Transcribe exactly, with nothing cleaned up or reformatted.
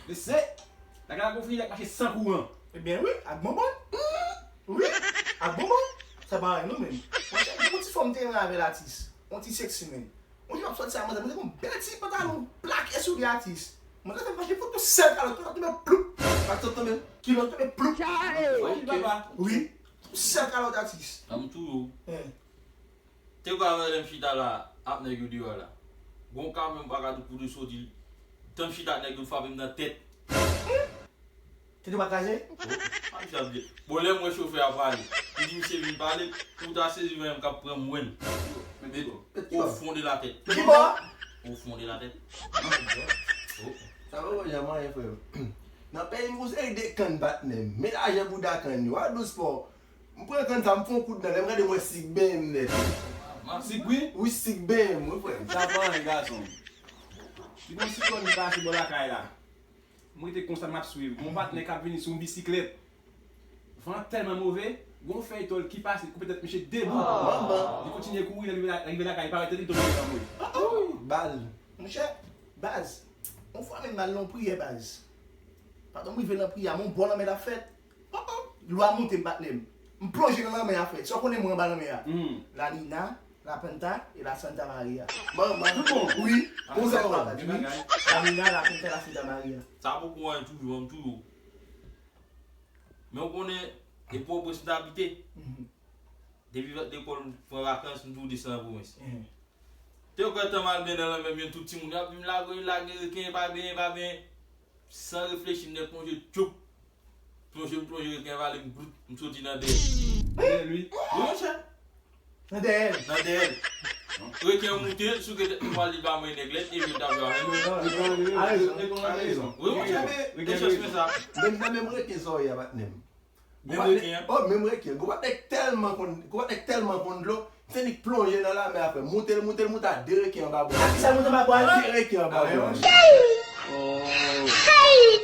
Mesye, lagay la gon fini ak mache san kouran. Ebyen wi, ak bonbon. Wi, ak bonbon. Sa pa anyen non menm. Monchè, yon ti fanm te renmen avè l atis. Yon ti seksi menm. Yon jou m ap sòti a manzè, manzè gon bèl ti pantalon plake sou li atis. Manzè fè m mache pou tou sèl kalòt, kalòt tonbe ploup. Kalòt tonbe, kilòt tonbe ploup. Wi, papa. Wi, tou sèl kalòt atis. An m tou yo. Te gwa avè lè m chita la ap nèg yo deyò la. Gon kamyon m pa ka tou kouri soti. Tan m chita nèg yo frape m nan tèt. Tete pa kraze? Oh, a misye ap di. Bon, lè m wè chofè a pale, m di misye vin pale, pou ta sezi menm k ap pran mwen. Au fond de la tête. Ki bò? Au fond de la tête. Oh. Sa pa wè jan manyen frè m. Nan peyi m gon seri de kann patnè m. Men lajan bouda kann yo. A dous fò. M pran kann sa, m fè yon kout nan, lè m gade m wè sik benyen m nèt. Sik wi? Wi, sik benyen m, wi frè m. Sa pa anyen gason. Li gon siklòn ki pase bò lakay la. M rete konsa m ap swiv. Gon patnè k ap vini sou yon bisiklèt. Van an tèlman move, gon fèy tòl ki pase, koupe tèt misye de bout. Manman. Li kontinye kouri, lè l rive la- lè l rive lakay, li pa wè tèt li, li tonbe nan lanmè. Baz. Monchè, baz. Yon fwa menm m al nan yon priyè baz. Pandan m rive nan priyè a, m wè yon bò lanmè t ap fèt. Lwa monte m patnè m. M plonje nan lanmè a frè. Sa w konnen mwen anba lanmè a. La Nina, la Penta e la Santa Maria. Manman. Tout bon. Wi. Konsa w. La Nina, la Penta, la Santa Maria. Sa poko anyen toujou, an m toujou. Men w konnen, e Pòtoprens m t abite. Depi lekòl m pran vakans, m toujou desann nan pwovens. Te kwè tan m al benyen nan lanmè, m jwenn tout timoun yo ap di m lage, lage reken, pa benyen, pa benyen. San reflechi, m nèk plonje, tchoup. Plonje, m plonje, reken vale m, gloup, m soti nan dèyè. Dèyè li. Wi, monchè. Nan dèyè l. Nan dèyè l. Reken an moute, souke tèt li, pral li ba mwen nèg lèt, e vin tape avè m. A rezon. Wi, monchè. E chans mwen sa. Menm nan menm reken sa w ye a, patnè m. Menm reken an. Oh, menm reken. Gwo patnè tèlman konn, gwo patnè tèlman konn dlo, se li k plonje nan lanmè a frè. Moute l, moute l, moute a de reken anba bò. A kisa moute anba bò a? De reken anba bò. Hey!